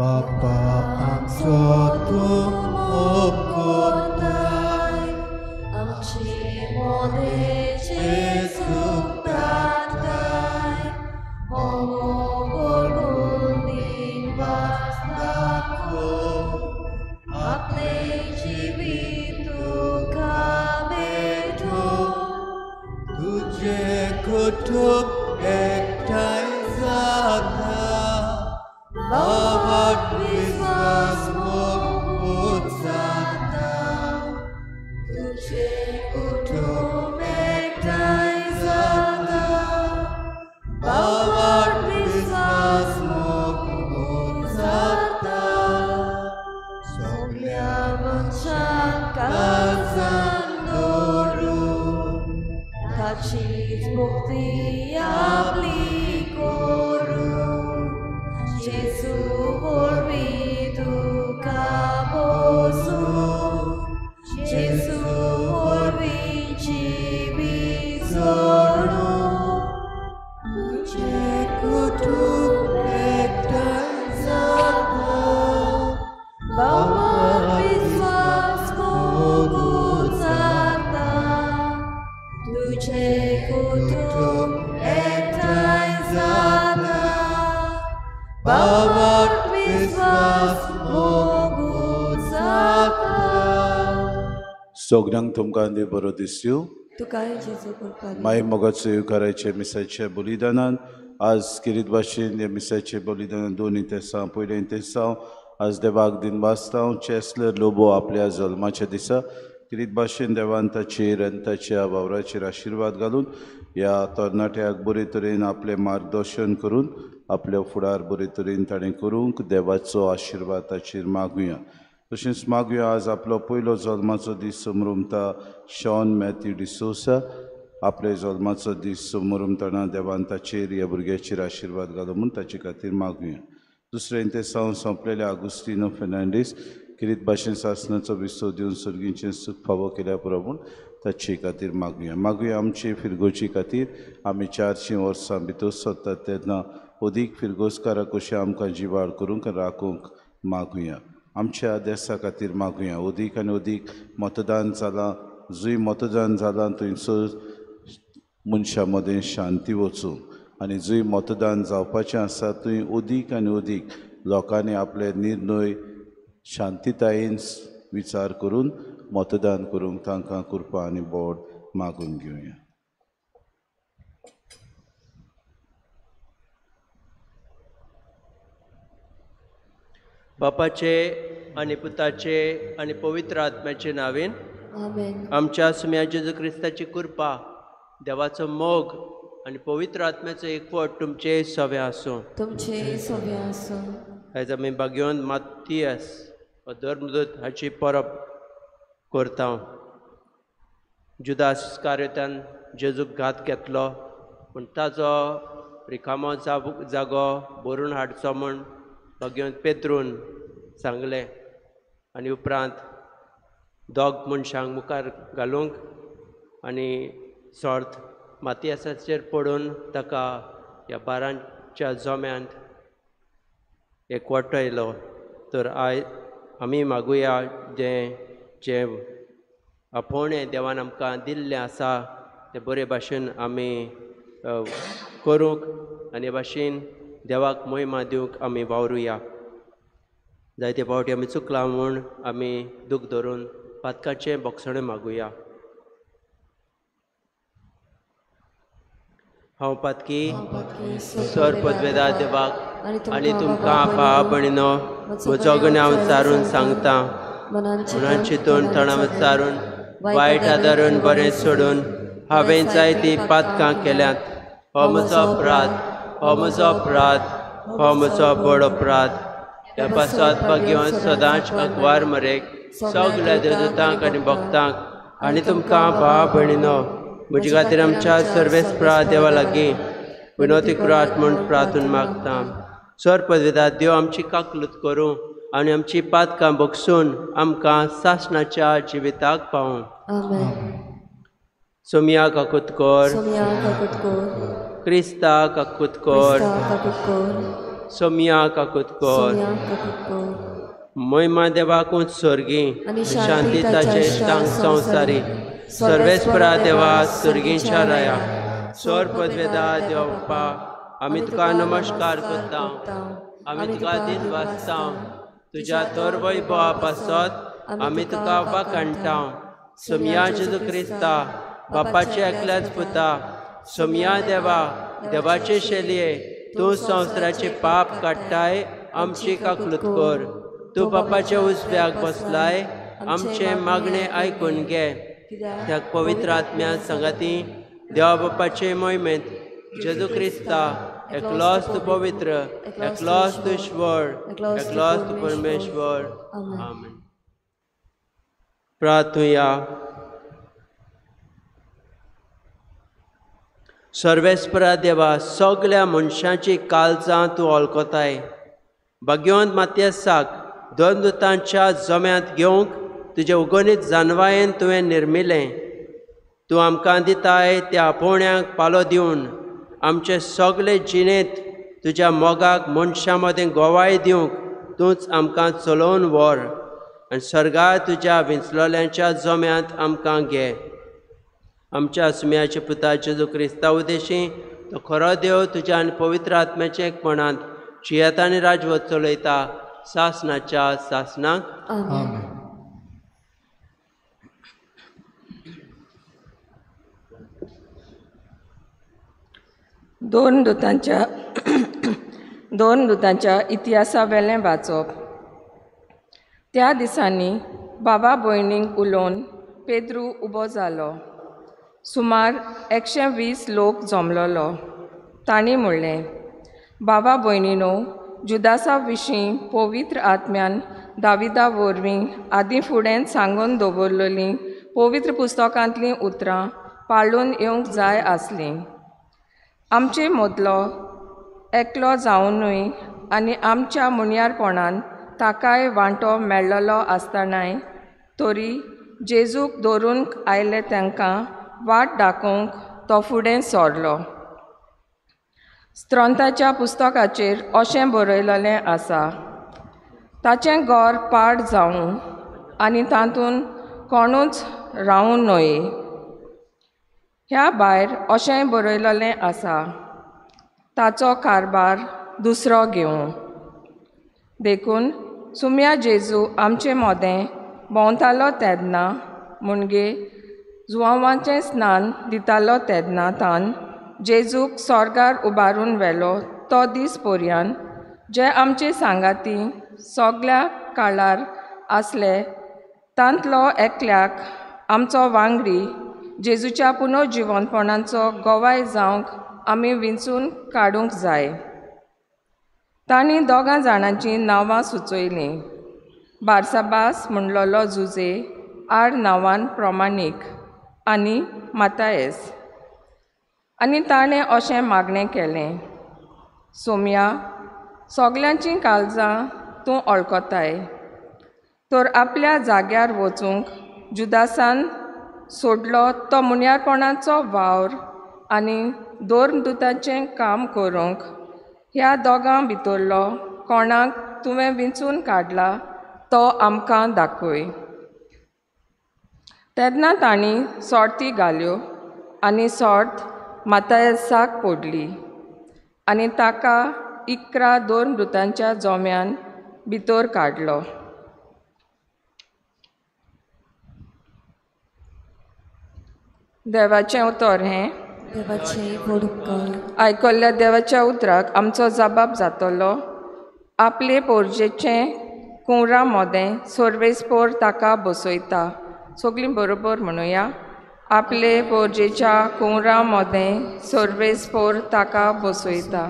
बापा आमचो तूं मोग कोत्ताय आमचे मोदें जेजूक ताताय हो मोग करून दिनवास दाखोवं आपलें जिवीत तुका भेटोवं तुजें कुटूंब एकठांय जाता भावार्थ विस्वास मोग जाता तुजें कुटूंब एकठांय जाता भावार्थ विस्वास मोग जाता सगल्या मनशांक काळजान दवरून ताचीच मुक्ती आपली करूं जेजू वरवीं तुका पोसूं जेजू वरवीं जिवीत जोडूं तुजें कुटूंब एकठांय जाता भावार्थ विस्वास मोग जाता तुजें कुटूंब एकठांय जाता भावार्थ भावार्थ विस्वास मोग जाता. सगळ्यांक तुमकां देव बरो दिसयो. तुकाय जेजू कृपा माई मोगाचो येवकाराचे मिसाच्या बलिदानान आज किरीत भाशेन ह्या मिसाचे बलिदानान दोन इंतेसांव पयलें इंतेसांव आज देवाक दिनवासतांव चेसलर लोबो आपल्या जल्माच्या दिसा किरीत भाशेन देवान ताचेर आनी ताच्या वावराचेर आशिर्वाद घालून ह्या तरणाट्याक बरे तरेन आपलें मार्गदर्शन करून आपल्या फुडार बरे तरेन ताणें करूंक देवाचो आशिर्वाद ताचेर मागुया. तशेंच मागुया आज आपलो पयलो जल्माचो दीस समरुमता शॉन मॅथ्यू डिसोसा आपले जल्माचो दीस समरुमतना देवान ताचेर ह्या भुरग्याचेर आशिर्वाद घालो म्हूण ताचे खातीर मागुया. दुसरें इंतेसांव सोंपलेल्या आगुस्तिनो फेर्नांडीस किरीत भाशेन सासणाचो विसव दिवन सर्गीचें सूख फावो केल्या पुरो म्हूण ताचे खातीर मागुया. मागुया आमचे फिरगोजी खातीर आमी 400 वर्सां भितर सरतात तेन्ना अदीक फिरगोजकारां कशें आमकां जिवाळ करूंक राखूंक मागुया. आमच्या देसा खातीर मागुया. अदीक आनी अदीक मतदान जालां जंय मतदान जालां थंयसर मनशां मदें शांती वचूं आनी जंय मतदान जावपाचें आसा थंय अदीक आनी अदीक लोकांनी आपले निर्णय शांतितायेन विचार करून मतदान करूंक तांकां कृपा आनी बोड मागून घेवया. बापाचे आनी पुताचे आनी पवित्र आत्म्याचे नांवेन आमेन. आमच्या सुम्या जेजू क्रिस्ताची कृपा देवाचो मोग आनी पवित्र आत्म्याचो एकवट तुमचे सवे आसूं. तुमचे सवे आसूं. आयज आमी बागयोन मातियस हो धर्मदूत हाची परब करता. जुदास इस्कारियोतान जेजूक घात घेतलो पूण ताजो रिकामो जागो भरून हाडचो म्हूण बागयोन पेत्रून सांगलें आनी उपरांत दोग मनशांक मुखार घालूंक आनी सोर्त मातियासाचेर पडून ताका ह्या बारांच्या जोम्यांत एकवटयलो. तर आयज आमी मागुया जें जें आपोवणें देवान आमकां दिल्लें आसा तें बरे भाशेन आमी करूंक आनी हे भाशेन देवाक मोहिमा दिवंक आमी वावरुया. जायते फावटी आमी चुकलां म्हूण आमी दूख धरून पातकाचें बोगसणें मागुया. हांव पातकी सर पदवेदा देवाक आनी तुमकां भाव भयणीनो म्हजो गुन्यांव विचारून सांगता. मनान चिंतून तणाव विचारून वायट आदारून बरें सोडून हांवें जायतीं पातकां केल्यांत. हो म्हजो अपराध, हो म्हजो अपराध, हो म्हजो व्हड अपराध. ह्या पासत भाग्यवंत सदांच अकवार मरेक सगल्या देवदूतांक आनी भक्तांक आनी तुमकां भाव भयणीनो म्हजे खातीर आमच्या सर्वेस्परा देवा लागीं विनोती करात म्हूण प्रार्थून मागता. सर पदवेदा देव आमची काकलूत करूं आनी आमची पातकां बगसून आमकां सासणाच्या जिविताक पावूं. सोमिया काकूत कर, क्रिस्ता काकूत कर, सोमया काकूत कर. महिमा देवाक स्वर्गी शांती ताचे इश्टांक संवसारी. सर्वेस्परा देवा स्वर्गींच्या राया स्वर पदवेदा देवा बाप्पा आमी तुका नमस्कार करता, आमी तुका दिन वाचता. तुज्या तर वैभवा पासत आमी तुका वाखाणटा. सोमया जेजू क्रिस्ता बापाचे एकल्याच पुता सोमया देवा देवाचे शेलये तूं संवसाराचे पाप काडटाय आमची काकलूत कर. तूं बापाच्या उजव्याक बसलाय आमचें मागणें आयकून घे. त्या पवित्र आत्म्या सांगाती देवा बापाचे मोहिमेंत जेजू क्रिस्ता एकलोच तूं पवित्र, एकलोच तूं ईश्वर, एकलोच तूं परमेश्वर. आमेन. प्रार्थुया. सर्वेस्परा देवा सगल्या मनशांची काळजां तूं वळखताय. भाग्यवंत मातयेसाक दोन दुतांच्या जम्यांत घेवंक तुजे उगणीत जानवायेन तुवें निर्मिलें. तूं आमकां दिताय त्या आपोवण्याक पालो दिवन आमचे सगळे जिणेंत तुज्या मोगाक मनशां मदें गोवाय दिवंक तूंच आमकां चलोवन व्हर आनी स्वर्गार तुज्या विंचलोल्यांच्या जम्यांत आमकां घे. आमच्या सुम्याच्या पुता जेजू क्रिस्ता उदेशी तो खरो देव तुज्या आनी पवित्र आत्म्याच्या एकपणांत जियेता आनी राजवत चलयता सासनाच्या सासनाक. आमेन. दोन दुतांच्या इतिहासा वेलें वाचप. त्या दिसांनी बाबा भयणींक उलोवन पेद्रू उबो जालो. सुमार 120 लोक जमलोलो. तांणी म्हणलें, बाबा भयणीनो, जुदासा विशीं पवित्र आत्म्यान दाविदा वरवीं आदीं फुडें सांगून दवरलेलीं पवित्र पुस्तकांतलीं उतरां पाळून येवंक जाय आसलीं. आमचे मदलो एकलो जावनूय आनी आमच्या मुनयारपणान ताकाय वांटो मेळ्ळलो आसतनाय तरी जेजूक धरून आयले तांकां वाट दाखोवंक तो फुडें सरलो. स्त्रोंताच्या पुस्तकाचेर अशें बरयलेलें आसा, ताचें घर पाड जावं आनी तातूंत कोणूच रावूं न्हय. ह्या भायर अशेंय बरयलेलें आसा, ताचो कारभार दुसरो घेवं. देखून सुम्या जेजू आमचे मोदें भोंवतालो तेन्ना म्हणजे जुवांवाचें स्नान दितालो तेन्ना तान जेजूक स्वर्गार उबारून व्हेलो तो दीस पर्यान जे आमचे सांगाती सगल्या काळार आसले तांतलो एकल्याक आमचो वांगडी जेजूच्या पुनर्जिवनपणाचो गवाय जावंक आमी विंचून काडूंक जाय. तांणी दोगां जाणांचीं नांवां सुचयलीं, बार्साबास म्हणलोलो जुजे आड नांवान प्रमाणीक आनी मातायस. आनी ताणें अशें मागणें केलें, सोम्या सगल्यांचीं काळजां तूं वळखताय, तर आपल्या जाग्यार वचूंक जुदासान सोडलो तो मुनयारपणाचो वावर आनी धर्मदुताचें काम करूंक ह्या दोगां भितरलो कोणाक तुवें विंचून काडला तो आमकां दाखय. तेन्ना तांणी सोर्ती घाल्यो आनी सोर्त मातायसाक पडली आनी ताका 11 धर्मदुतांच्या जोम्यान भितर काडलो. देवाचें उतर हें. आयकल्ल्या देवाच्या उतराक आमचो जबाब जातलो. आपले पोरजेचें कुंवरा मोदें सर्वेस्पोर ताका बसयता. सगळीं बरोबर म्हणुया, आपले पोरजेच्या कुंवरा मोदें सर्वेस्पोर ताका बसयता.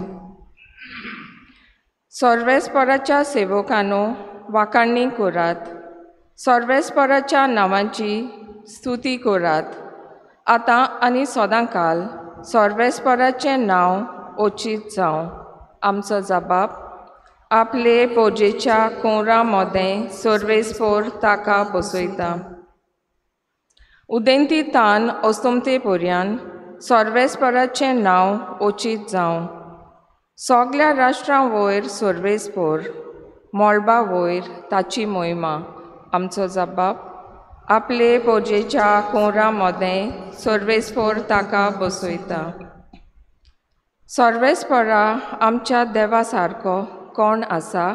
सर्वेस्पोराच्या सेवकांनो वाखाणी करात, सर्वेस्पोराच्या नांवाची स्तुती करात. आतां आनी सदां काल सर्वेस्पराचें नांव ओचीत जावं. आमचो जबाब, आपले पोजेच्या कुंवरा मोदें सर्वेस्पोर ताका बसयता. उदेंती तान अस्तमते पर्यान सर्वेस्पराचें नांव ओचीत जावं. सगल्या राष्ट्रां वयर सर्वेस्पोर, मळबा वयर ताची मोहिमा. आमचो जबाब आपले पोजेच्या कोंरा मदें सर्वेस्पोर ताका बसयता. सर्वेस्पोरा आमच्या देवा सारको कोण आसा?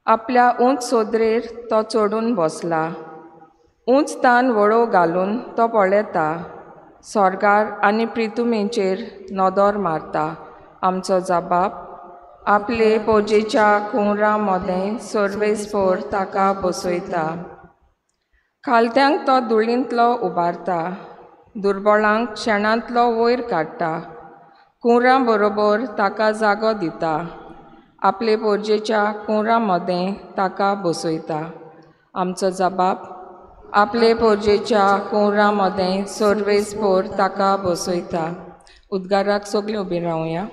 आपल्या उंच सोदरेर तो चडून बसला. उंच तान वळोव घालून तो पळयता. स्वर्गार आनी प्रितुमेचेर नदर मारता. आमचो जबाब आपले पोजेच्या कुंवरा मदें सर्वेस्पोर ताका बसयता. खालत्यांक तो धुळींतलो उबारता, दुर्बळांक शेणांतलो वयर काडटा. कुंवरां बरोबर ताका जागो दिता. आपले पोरजेच्या कुंवरा मदें ताका बसयता. आमचो जबाब आपले पोरजेच्या कुंवरा मदें सर्वेस्पोर ताका बसयता. उद्गाराक सगळीं उबीं रावया.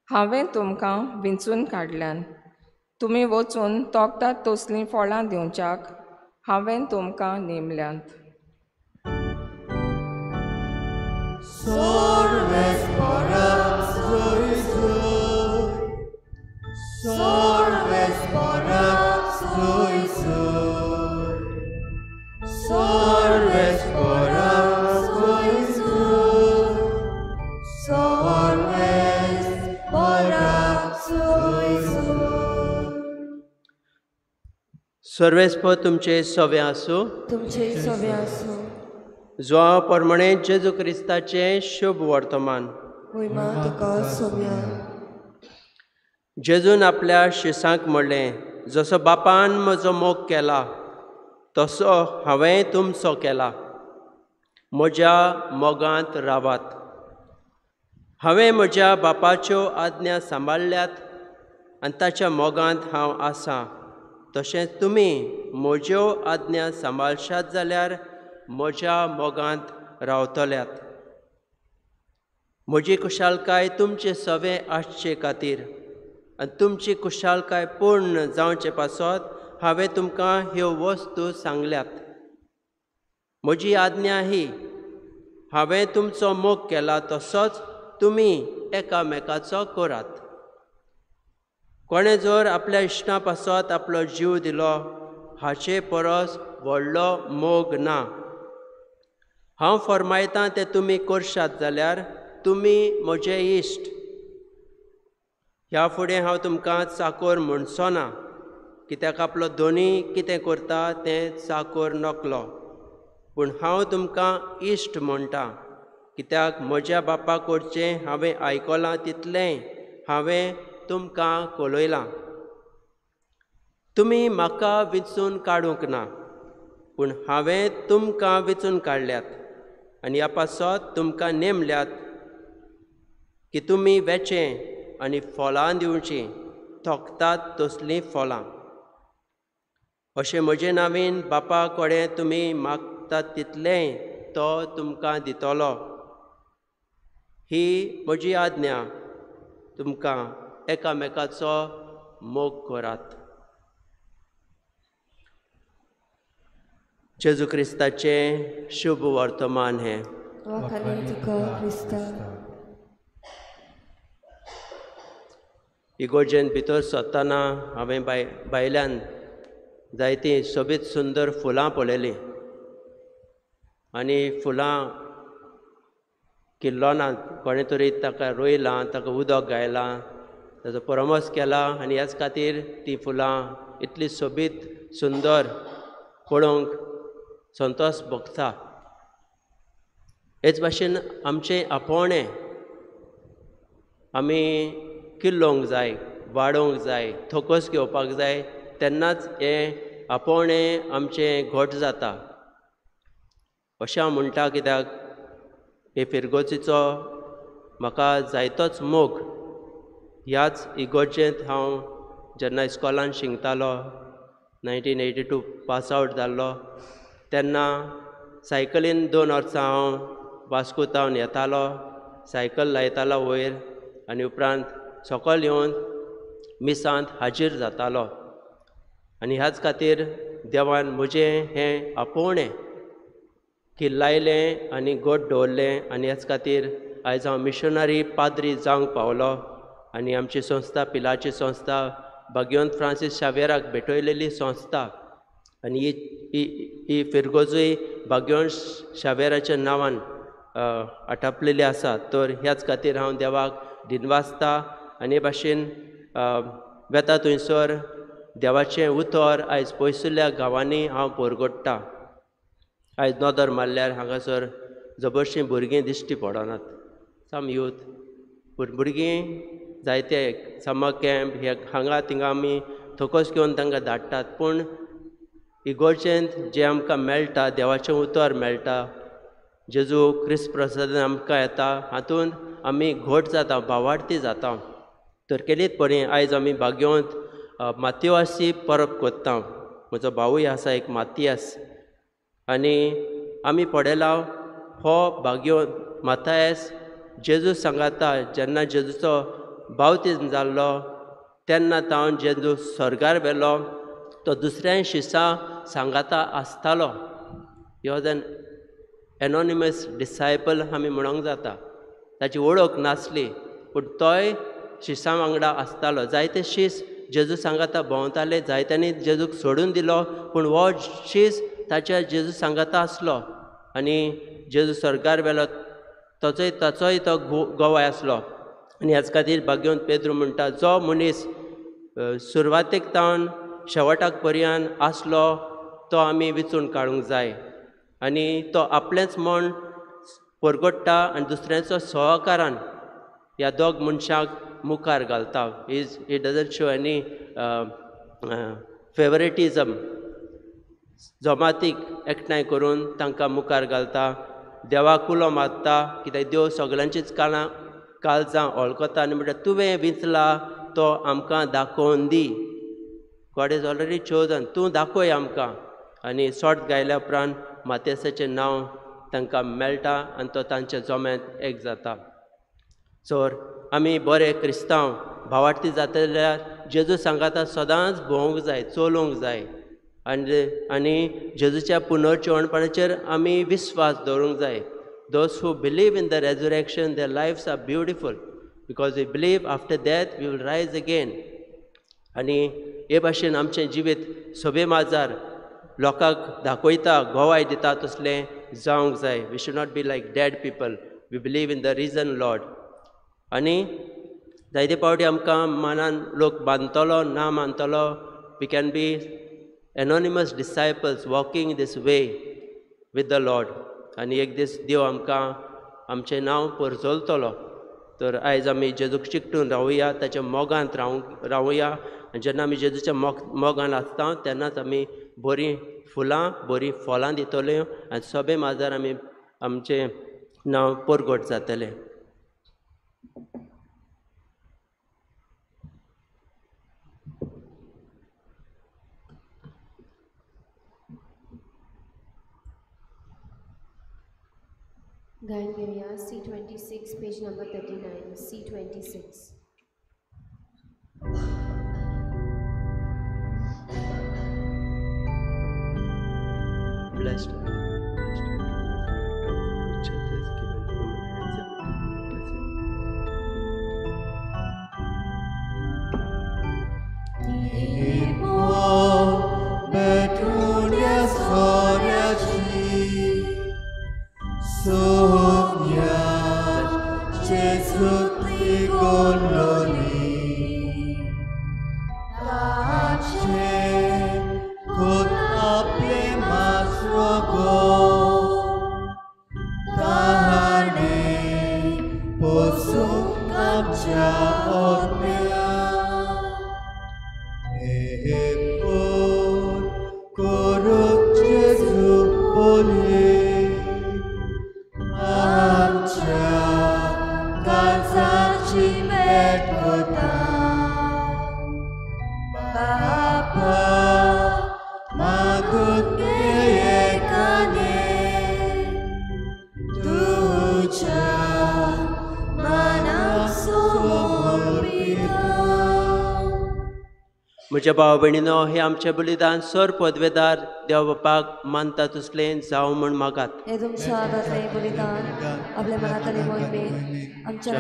हांवें तुमकां विंचून काडल्यान, तुमी वचून तोखतात तसलीं फळां दिवच्याक हांवें तुमकां नेमल्यांत. सर्वेस्पोर तुमचे सवे आसूं. तुमचे सवे आसूं. जो परमणे जेजू क्रिस्ताचें शुभ वर्तमान. जेजून आपल्या शिसांक म्हणलें, जसो बापान म्हजो मोग केला तसो हांवें तुमचो केला. म्हज्या मोगांत रावात. हांवें म्हज्या बापाच्यो आज्ञा सांबाळ्ळ्यात आनी ताच्या मोगांत हांव आसा. तशेंच तुमी म्हज्यो आज्ञा सांबाळशात जाल्यार म्हज्या मोगांत रावतल्यात. म्हजी खुशालकाय तुमचे सवे आसचे खातीर आनी तुमची खुशालकाय पूर्ण जावचे पासत हांवें तुमकां ह्यो वस्तू सांगल्यात. म्हजी आज्ञा ही, हांवें तुमचो मोग केला तसोच तुमी एकामेकाचो करात. कोणें जर आपल्या इश्टा पासत आपलो जीव दिलो हाचे परस व्हडलो मोग ना. हांव फर्मायतां तें तुमी करशात जाल्यार तुमी म्हजे इश्ट. ह्या फुडें हांव तुमकां चाकोर म्हणचो ना, कित्याक आपलो दोनी कितें करता तें चाकोर नकलो. पूण हांव तुमकां इश्ट म्हणटा, कित्याक म्हज्या बापा कडचें हांवें आयकलां तितलेंय हांवें तुमकां कळयलां. तुमी म्हाका विंचून काडूंक ना, पूण हांवें तुमकां विंचून काडल्यात आनी ह्या पासत तुमकां नेमल्यात की तुमी वेचें आनी फळां दिवचीं, थोकतात तसलीं फळां. अशें म्हजे नांवान बापा कडेन तुमी मागतात तितलेंय तो तुमकां दितलो. ही म्हजी आज्ञा, तुमकां एकामेकाचो मोग करात. जेजू क्रिस्ताचें शुभ वर्तमान हें. इगोर्जेन भितर सरतना हांवें भायल्यान जायतीं सोबीत सुंदर फुलां पळयलीं आनी फुलां किल्लोनात, कोणें तरी ताका रोयलां, ताका उदक घायलां, ताचो परामर्श केला आनी ह्याच खातीर तीं फुलां इतलीं सोबीत सुंदर पळोवंक संतोश भोगता. हेच भाशेन आमचें आपोवणें आमी किल्लोवंक जाय, वाडोवंक जाय, थोकोस घेवपाक जाय, तेन्नाच हें आपोवणें आमचें घट जाता. अशें हांव म्हणटा कित्याक हे फिरगोजीचो म्हाका जायतोच मोग. ह्याच इगोर्जेंत हांव जेन्ना इस्कॉलान शिकतालो 1982 पास आवट जाल्लो तेन्ना सायकलीन 2 वर्सां हांव वास्को तावन येतालो, सायकल लायतालो वयर आनी उपरांत सकयल येवन मिसांत हाजीर जातालो. आनी ह्याच खातीर देवान म्हजें हें आपोवणें किल्लायलें आनी गोट दवरलें आनी ह्याच खातीर आयज हांव मिशनरी पाद्री जावंक पावलो. आनी आमची संस्था पिलाची संस्था भाग्यवंत फ्रांसीस शावेराक भेटयलेली संस्था आनी ही ही फिरगोजूय भाग्यवंत शावेराच्या नांवान आटापलेली आसा. तर ह्याच खातीर हांव देवाक दिनवासता आनी हे भाशेन वेता थंयसर देवाचें उतर आयज पयसुल्ल्या गांवांनी हांव परगट्टा. आयज नदर मारल्यार हांगासर जबरशीं भुरगीं दिश्टी पडनात, सम यूथ भुरगीं जायते समर कॅम्प हे हांगा थिंगा आमी थोकोस घेवन तांकां धाडटात, पूण इगोर्जेंत जें आमकां मेळटा देवाचें उतर मेळटा, जेजू क्रिस्त प्रसादान आमकां येता, हातूंत आमी घट जाता, भावार्थी जाता. तर केलीत पळय आयज आमी भाग्यवंत मातिवासी परब करता. म्हजो भावूय आसा एक मातियास आनी आमी पळयला हो भाग्यवंत माथायस जेजू सांगाता जेन्ना जेजूचो बावतीज्म जाल्लो तेन्ना तावन जेजू स्वर्गार व्हेलो तो दुसऱ्याय शिसां सांगाता आसतालो. He was an anonymous disciple आमी म्हणोंक जाता. ताची वळख नासली पूण तोय शिसां वांगडा आसतालो. जायते शीस जेजू सांगाता भोंवताले, जायत्यांनी जेजूक सोडून दिलो, पूण हो शीस ताच्या जेजू सांगाता आसलो आनी जेजू स्वर्गार व्हेलो ताचोय ताचोय तो गवाय आसलो. आनी ह्याच खातीर भाग्यवंत पेद्रू म्हणटा जो मनीस सुरवातेक तावन शेवटाक पर्यंत आसलो तो आमी विचून काडूंक जाय आनी तो आपलेंच म्हण परगट्टा आनी दुसऱ्यांचो सहकारान ह्या दोग मनशांक मुखार घालता. Is he doesn't show any favouritism. जमातीक एकठांय करून तांकां मुखार घालता, देवाक उलो मारता कित्याक देव सगल्यांचीच कानां काळजां वळखता आनी म्हणटा तुवें विंचला तो आमकां दाखोवन दी. गॉड is already chosen, तूं दाखय आमकां. आनी सोट गायल्या उपरांत मातेसाचें नांव तांकां मेळटा आनी तो तांच्या जम्यांत एक जाता. सो आमी बरे क्रिस्तांव भावार्थी जातले जाल्यार जेजू सांगाता सदांच भोंवूंक जाय, चलोवंक जाय आनी आनी जेजूच्या पुनर्जिवणपणाचेर आमी विस्वास दवरूंक जाय. Those who believe in the resurrection, their lives are beautiful because we believe after death we will rise again. आनी हे भाशेन आमचें जिवीत सभे माजार लोकांक दाखयता, गवाय दिता तसलें जावंक जाय. We should not be like dead people. We believe in the risen Lord. आनी जायते फावटी आमकां मनान लोक बांदतलो ना मानतलो, we can be anonymous disciples walking this way with the Lord. आनी एक दीस देव आमकां आमचें नांव परजलतलो. तर आयज आमी जेजूक चिकटून रावया, ताच्या मोगांत रावया आनी जेन्ना आमी जेजूच्या मोगान आसता तेन्नाच आमी बरीं फुलां बरीं फळां दितल्यो आनी सभे माजार आमी आमचें नांव परगट जातलें. गायन घेवया C26 page number 39, C26. Blessed are you, which hath given human hands and blessed. Sonia, Gesù ti conosce. म्हज्या भाव भयणीनो, हे आमचें बलिदान सर पदवेदार देव बापाक मानता तसलें जावं म्हूण मागात. हे तुमच्या हातांतलें बलिदान आपल्या मनात आनी मोहिमेत आमच्या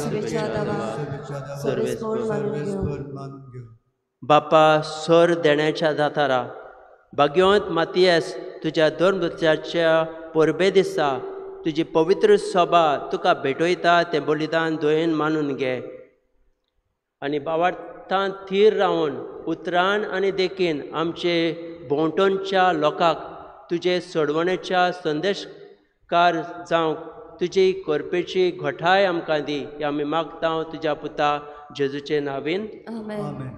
शुभेच्छा देवा सर्वेस्पोर मानून घेवं. बापा, सर देण्याच्या दातारा भाग्यवंत मातियस तुज्या धर्मदुत्याच्या परबे दिसा तुजी पवित्र सभा तुका भेटयता तें बलिदान दयेन मानून घे आनी बावार्थान थीर रावन उतरान आनी देखीन आमचे भोंवतणच्या लोकांक तुजे सोडवणेच्या संदेशकार जावंक तुजी करपेची घटाय आमकां दी. हे आमी मागता तुज्या पुता जेजूचे नांवान. आमेन.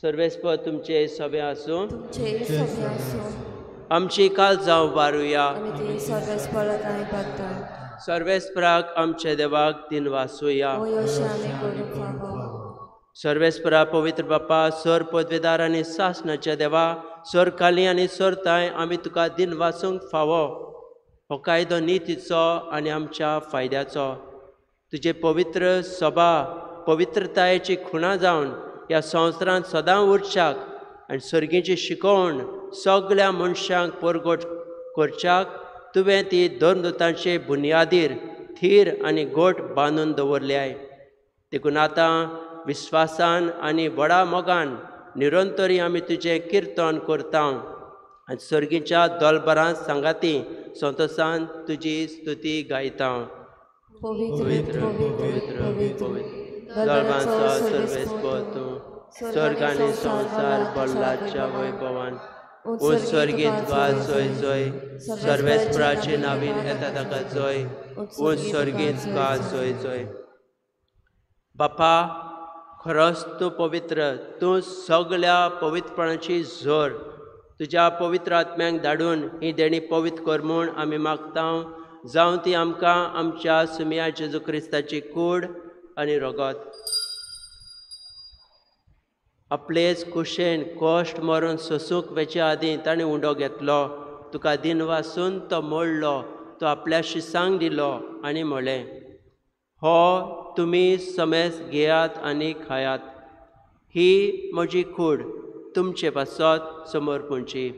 सर्वेस्पर तुमचे सभे आसूं. आमची काल जावं वारुया. सर्वेस्पराक आमच्या देवाक दिन वासुया. सर्वेस्परा पवित्र बापा, सर पदवेदार आनी सासणाच्या देवा, सर काली आनी सर ताय आमी तुका दिन वासूंक फावो. हो कायदो नितीचो आनी आमच्या फायद्याचो. तुजे पवित्र सभा पवित्रतायेची खुणा जावन ह्या संवसारांत सदां उरच्याक आनी सर्गीची शिकवण सगळ्या मनशांक परगट करच्याक तुवें ती धर्मदुतांचे बुन्यादीर थीर आनी गोट बांदून दवरल्याय. देखून आतां विस्वासान आनी व्हडा मोगान निरंतरी आमी तुजें किर्तन करता आनी सर्गीच्या दोलबरां सांगाती संतोसान तुजी स्तुती गायता. पवित्र पवित्र पवित्र दलबांचो सर्वेस्पर तूं, स्वर्ग आनी संवसार बल्लाच्या वैभवान. उंच स्वर्गीत वा जोय जोय, सर्वेस्पराचे नावीन येता ताका जोय. उंच स्वर्गीत वा जोय जोय. बापा, खरोच तूं पवित्र, तूं सगळ्या पवित्रपणाची जोर. तुज्या पवित्र आत्म्यांक धाडून ही देणी पवित्र कर म्हूण आमी मागता. जावं ती आमकां आमच्या सुमया जेजू क्रिस्ताची कूड आनी रगत. आपलेच कुशेन कश्ट मरून सोसूंक वेचे आदीं ताणें उंडो घेतलो, तुका दिन वासून तो मोडलो, तो आपल्या शिसांक दिलो आनी म्हणलें, हो तुमी समेज घेयात आनी खायात, ही म्हजी कूड तुमचे पासत समर्पणची.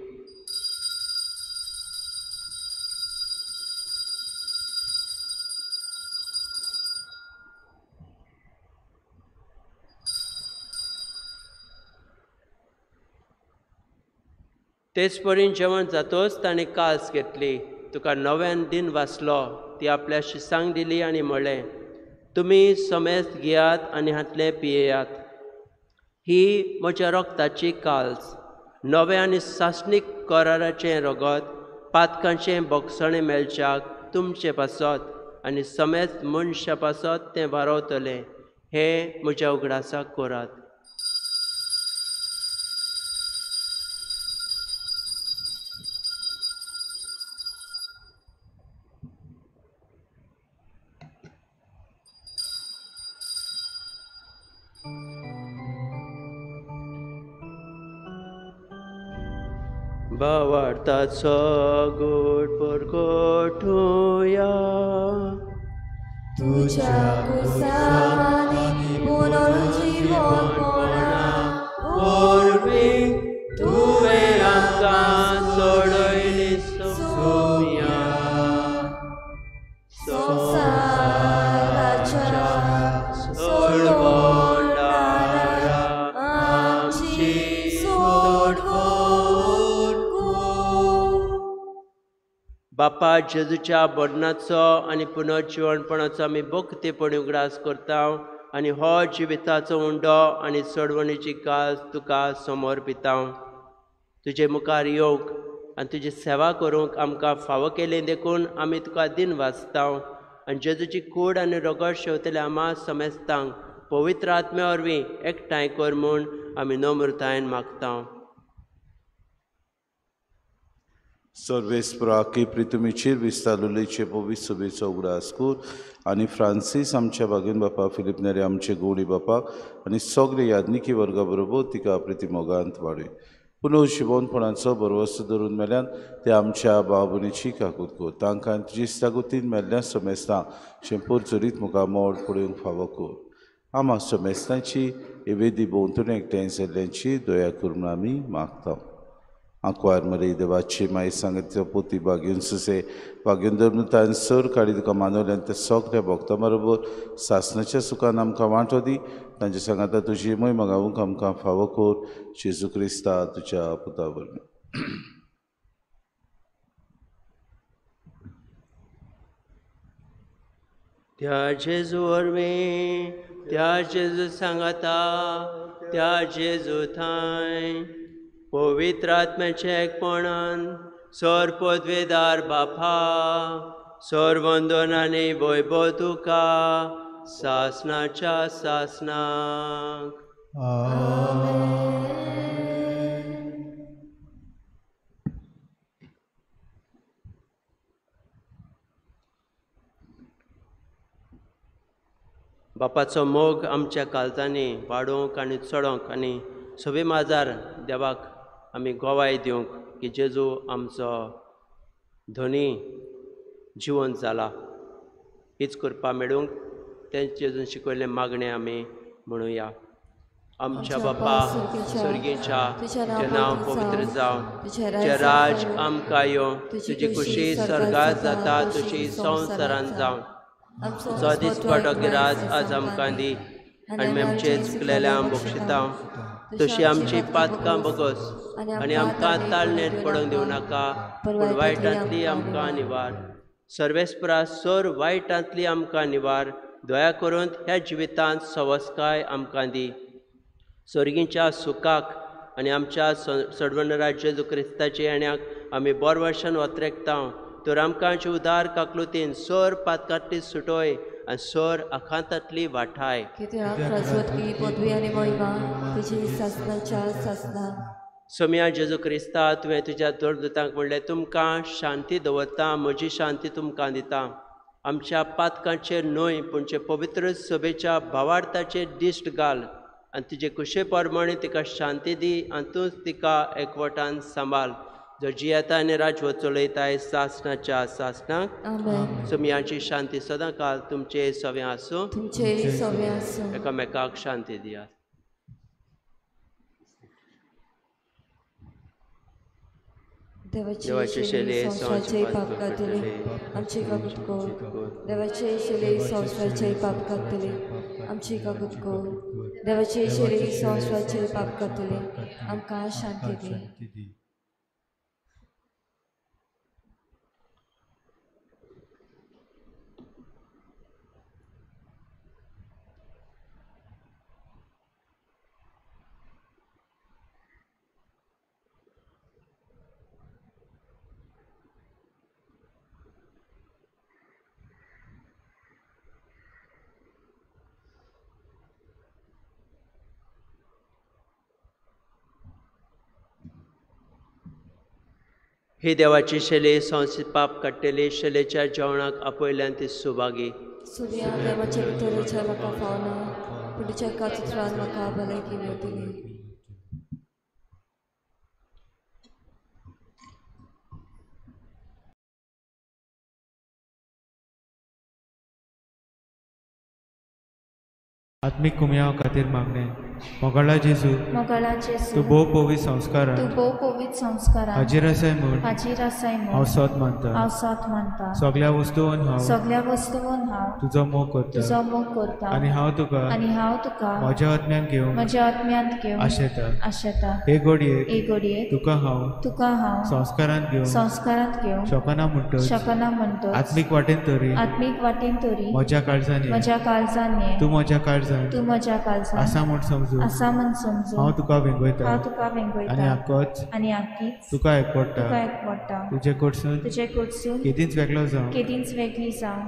तेच परीन जेवण जातोच ताणें कास घेतली, तुका नव्यान दिन वाचलो, ती आपल्या शिसांक दिली आनी म्हणलें, तुमी समेज घेयात आनी हांतलें पियेयात, ही म्हज्या रक्ताची काल्स, नव्या आनी सासणीक कराराचें रगत, पातकांचें बोगसणें मेळच्याक तुमचे पासत आनी समेज मनशा पासत तें वारवतलें. हें म्हज्या उगडासाक करात. भावार्थाचो गोड परगटुया. तुझ्या कुसांनी पुनर्जीवनपणा वरवीं तुवें आमकां सोडयली सोम्या. संवसाराच्या सोडवणारा आमची सोडवण. बापा, जेजूच्या मरणाचो आनी पुनर्जिवणपणाचो आमी भक्तीपणी उगडास करता आनी हो जिविताचो उंडो आनी सोडवणीची कास तुका समर्पिता. तुजे मुखार येवंक आनी तुजी सेवा करूंक आमकां फावो केली देखून आमी तुका दिन वाचता आनी जेजूची कूड आनी रगत शेवतले आमा समेस्तांक पवित्र आत्म्या वरवीं एकठांय कर म्हूण आमी नम्रतायेन मागता. सर्वेस्पराकी प्रितुमीचेर विस्तारलेचे पवित्र सभेचो उगडास कर आनी फ्रांसीस आमच्या बागेन बापा, फिलीप नेरी आमचे गोडी बापाक आनी सगळे याज्ञिकी वर्गा बरोबर तिका प्रिती मोगांत वाडय. पुनर्जिवनपणाचो भरवंसो धरून मेल्यान ते आमच्या भाव भयणीची काकूत कर. तांकां तुजी इश्टागतीन मेल्ल्या समेस्तां शेंपूर चरीत मुखार मोड पळोवंक फावो कर. आमा समेस्तांची हे वेदी भोंवतणी एकठांय जाल्ल्यांची दया कर म्हूण आमी मागता. आंकवार मरे देवाची माई सांगत पोती बागेवन सुसे बागेवन धर्मतान सर काडी तुका मानवल्यान ते सगळ्या भक्तां बरोबर सासणाच्या सुखान आमकां वांटो दी. तांचे सांगाता तुजी मोय मागावूंक आमकां फावो कर. जेजू क्रिस्ता तुज्या पुता वरवीं. त्या जेजू वरवीं, त्या जेजू सांगाता, त्या जेजू थांय पवित्र आत्म्याच्या एकपणान सर पदवेदार बापा सर वंदन आनी वैभव तुका सासणाच्या सासणाक. बापाचो मोग आमच्या काळजांनी वाडोवंक आनी चडोवंक आनी सगळे माजार देवाक आमी गोवाय दिवंक की जेजू आमचो धनी जिवन जाला हीच करपा मेळूंक तें जेजून शिकयल्लें मागणें आमी म्हणुया. आमच्या बापा स्वर्गीच्या, तुजें नांव पवित्र जावं, तुजें राज आमकां येवं, तुजी खुशी स्वर्गांत जाता तशी संवसारांत जावं. तुजो दिसपटो गिराज आज आमकां दी आनी आमचे चुकलेल्या बक्षिता तशी आमची पातकां बगस आनी आमकां ताळणेर पडूंक दिवं नाका, पूण वायटांतली आमकां निवार. सर्वेस्परा सर वायटांतली आमकां निवार. दया करून ह्या जिवितांत सवस्काय आमकां दी. स्वर्गीच्या सुखाक आनी आमच्या सडवणरा जेजू क्रिस्ताचे येण्याक आमी बोरवर्शान वत्रेकता. तर आमकां उदार काकलुतीन सर पातकांतली सुटोय आनी सर आखातांतली वाठाय. सोम्या जेजू क्रिस्ता, तुवें तुज्या दोरदूतांक म्हणलें, तुमकां शांती दवरता, म्हजी शांती तुमकां दिता. आमच्या पातकांचेर न्हय पूण पवित्र सभेच्या भावार्थाचेर दिश्ट घाल आनी तुजे कुशे प्रमाणे तिका शांती दी आनी तूंच तिका एकवटान सांबाळ, जो जियेता आनी राजवट चलयताय सासणाच्या सासणाक. सोम्याची शांती सदां काल तुमचे सवें आसूं. एकामेकाक शांती दियात. देवाचे शेले संवसाराचे पाप काडटले आमची काकूत कर. देवाचे शेले संवसाराचे पाप काडटले आमची काकूत कर. देवाचे शेले संवसाराचे पाप काडटले आमकां शांती दी. ही देवाची शेले संवसार पाप काडटली. शेलेच्या जेवणाक आपयल्यान ती सुभागी. सुव्या देवाच्या भितरच्या म्हाका फावना, पूण तुज्या एकाच उतरान म्हाका भलायकी मेळटली. आत्मीक कुमयाव खातीर मागणें. मोगाळा जेजू, तूं भोव पवित्र संस्कारान हाजीर आसाय म्हूण हांव सोत मानता. सगळ्या वस्तून हांव तुजो मोग करता आनी हांव तुका म्हज्या आत्म्यांत घेवंक आशेता. हे घडयेक तुका हांव संस्कारांत घेवंक शकना म्हणटच आत्मीक वाटेन तरी म्हज्या काळजान ये, तूं म्हज्या काळजान आसा म्हूण समजू हांव तुका वेंगयता आनी आकीच तुका एकवटा. तुजे कडसून केदींच वेगळो जावं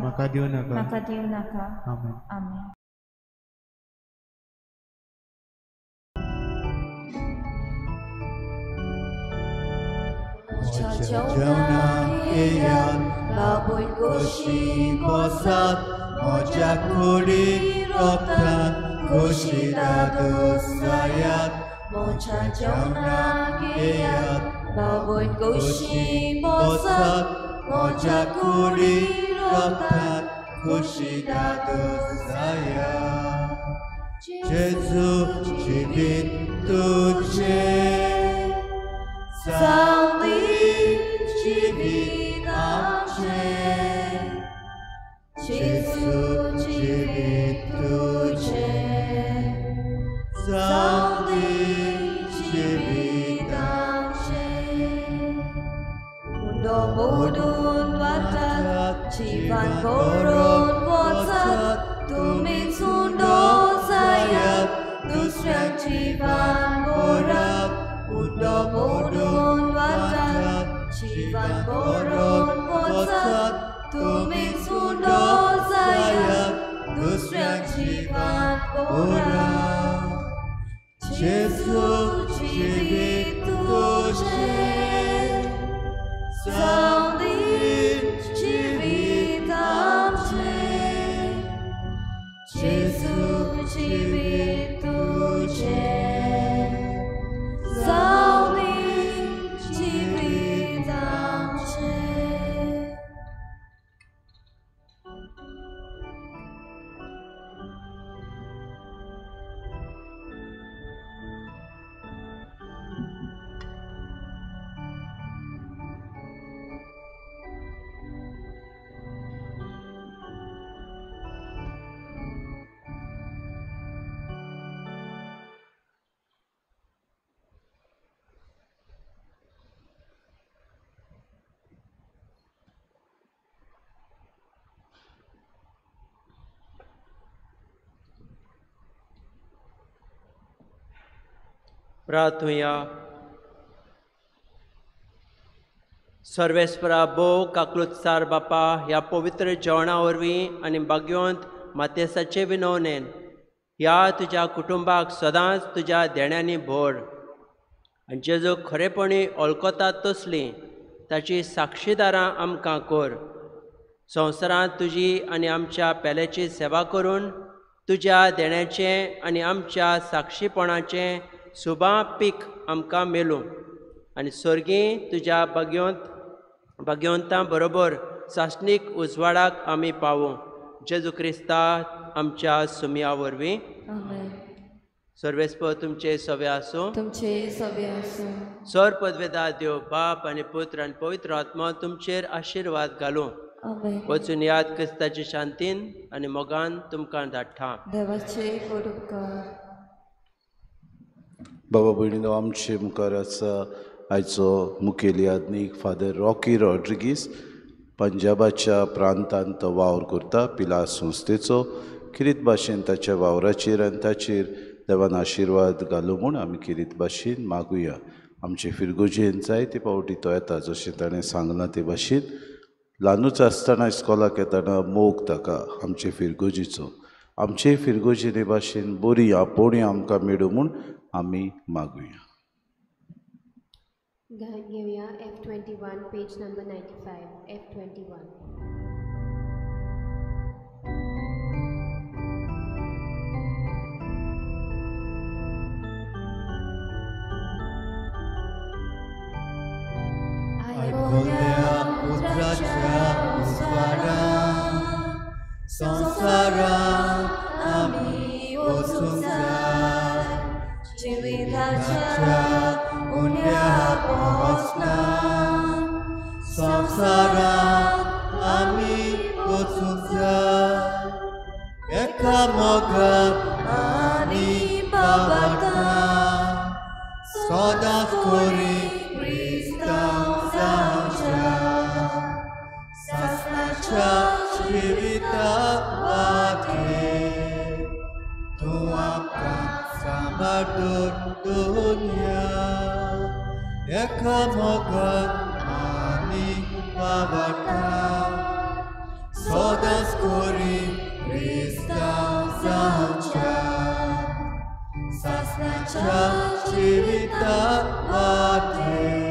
म्हाका दिवं नाका. आमेन. जेवणाक येयात, बाबूय खोशी बसात, म्हज्या कुडी रोगतान खोशी दादोसायात. म्हज्या जेवणाक येयात भाव भयण कशी बसात म्हज्या कुडी रक्तांत खुशी दादोस जाया. जेजू जिवीत तुजें जावंदी जिवीत आमचें. जेजू जिवीत तुजें जावंदी जिवीत आमचें. उंडो मोडून वतात जिवान भरून वचात तुमीच उंडो जायात दुसऱ्या जिवान भरात. उंडो मोडून वतात जिवान भरून वचात तुमीच उंडो जायात दुसऱ्या जिवान भरात. जेजू जिवीत तुजें जावंदी जिवीत आमचें. जेजू जिवीत तुजें जावंदी जिवीत आमचें. प्रार्थुया. सर्वेस्परा भोव काकलुत्सार बापा ह्या पवित्र जेवणा वरवीं आनी भाग्यवंत मातेसाचे विनवणेन ह्या तुज्या कुटुंबाक सदांच तुज्या देण्यांनी भर आनी जेजू खरेपणी वळखतात तसलीं ताची साक्षीदारां आमकां कर. संवसारांत तुजी आनी आमच्या पेल्याची सेवा करून तुज्या देण्याचें आनी आमच्या साक्षीपणाचें सुबा पीक आमकां मेलूं आनी सर्गी तुज्या भाग्यवंतां बरोबर सासणीक उजवाडाक आमी पावूं. जेजू क्रिस्ता आमच्या सुमया वरवीं. सर्वेस्पर तुमचे सवे आसूं. तुमचे सवे आसूं. सर पदवेदा देव बाप आनी पुत्र आनी पवित्र आत्मा तुमचेर आशिर्वाद घालूं. वचून याद क्रिस्ताचे शांतीन आनी मोगान तुमकां धाडटा. देवाचे उपकार. बाबा भयणीनो, आमचे मुखार आसा आयचो मुखेल याज्ञीक फादर रॉकी रॉड्रिगीस. पंजाबाच्या प्रांतांत तो वावर करता पिला संस्थेचो. किरीत भाशेन ताच्या वावराचेर आनी ताचेर देवान आशिर्वाद घालूं म्हूण आमी किरीत भाशेन मागुया. आमचे फिरगोजेन जायते फावटी तो येता, जशें ताणें सांगलां ते भाशेन ल्हानूच आसतना इस्कॉलाक येतना मोग ताका आमचे फिरगोजीचो. आमचे फिरगोजेने भाशेन बरी आपोवणी आमकां मेळूं म्हूण आमी मागुया. गायन घेवया F21 page number 95. F21. आयकल्या उतराच्या उजवाडान संवसारांत आमी वचूंक जाय. जिविताच्या उण्या पोसना संवसारांत आमी वचूंक जाय. एका मोगान आनी बाबाटान सदांच करी क्रिस्तांव जावच्या सासणाच्या जिविता वाटेर तूं आमकां सांबाळ दुनिया. एका मोगान आनी बाबाटान सदांच करी क्रिस्तांव जावच्या सासणाच्या जिविता वाटेर.